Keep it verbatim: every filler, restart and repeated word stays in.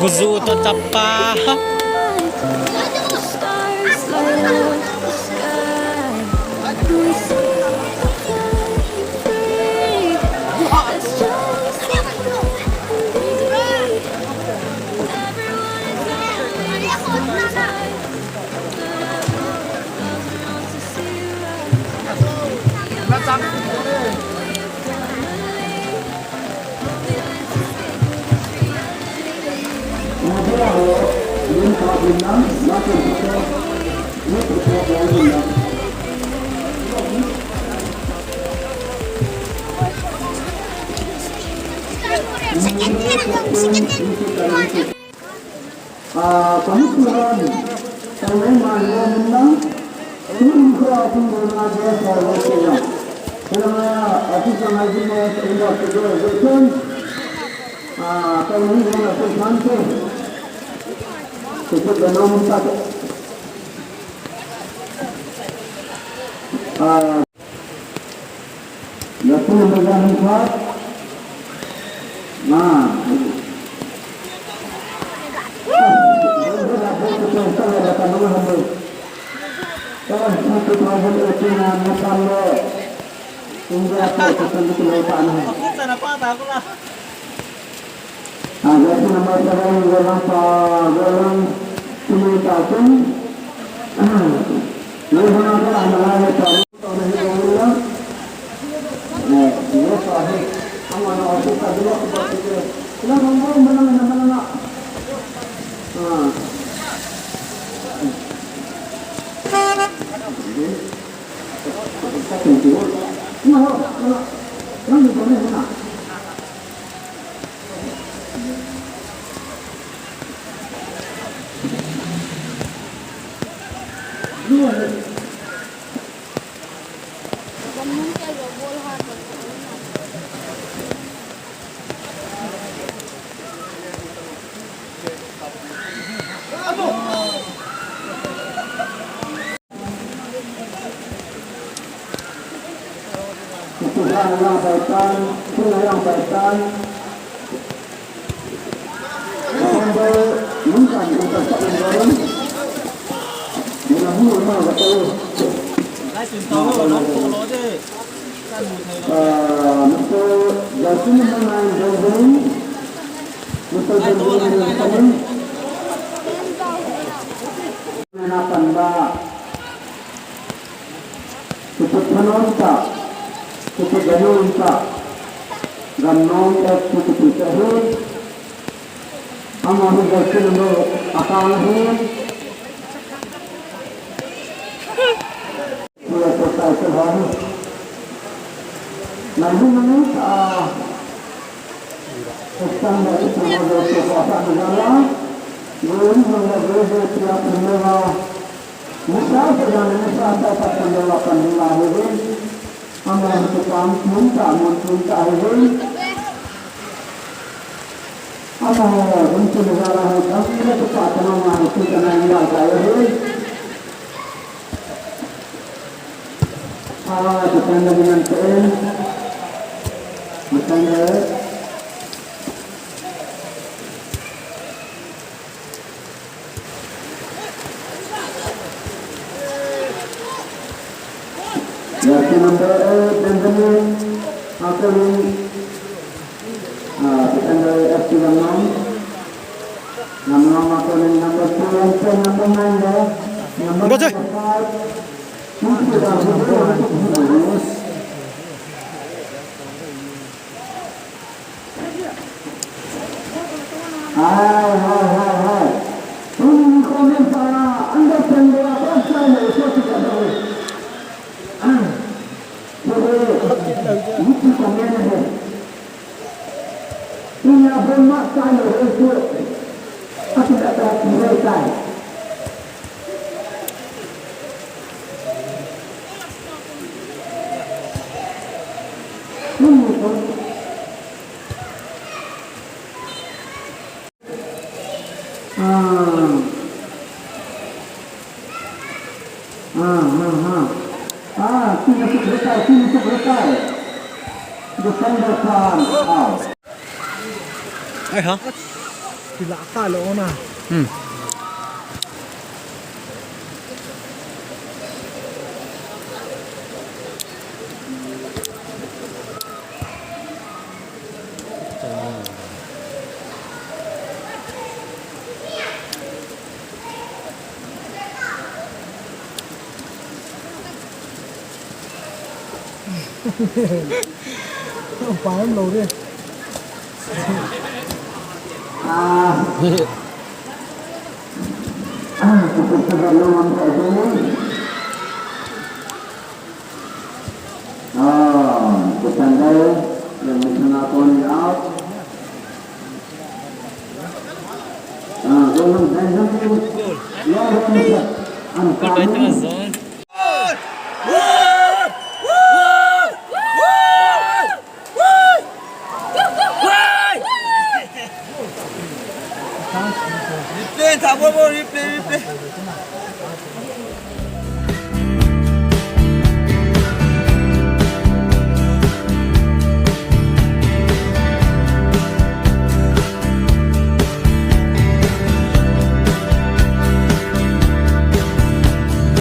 Kuzu to chapa. Ah, kami tuan, kami main minang. Ini ko aku bermaja saya saya. Kerana aku sangat jenis indah kedua betul. Ah, kami nak bersantai. Kita bernomor satu. Ah. Yakin number one khat. Na. Two thousand eighteen na Nepal le India ko kasan dikit na. Agar si nama seven walang pa, walang sumita pun. Ini mana ka anak pa. Tuhan yang baitan, Tuhan yang baitan. Sampai minta, minta tak minta. Bila bunuh mah kata. Lai tun tau lo, lo, lo, lo, de. Ah, Mister Justin Manai Johnson, Mister Benjamin Benjamin, Nana Panda, Mister Thanonta, Mister Ganonta, Ganon F T P P T H, Ama hi Justin Manai Akang hi. Ah, defender dengan P M. Defender. Jersey number eight, Benjamin Akonin. Ah, defender F C Gamnong. Gamnong Akonin number two, and number nine there. Number five. Hai, hai, hai, hai. Ini komen para anda sendiri apa saya itu tidak tahu. Ah. Jadi, itu komen aja. Ini apa mak saya itu? Aku tidak tahu, tidak tahu. Ah, ah, ah. Ah, sini tu berkai, sini tu berkai. Defender kan, ah. Ai ha. Lah ta lo na. Hmm. Pai em lo re. Ah. Ah, defender, yang sana pon out. Ah, gol Benjamin. Goal. Lawrence. Angkang. Replay, thabo, replay, replay.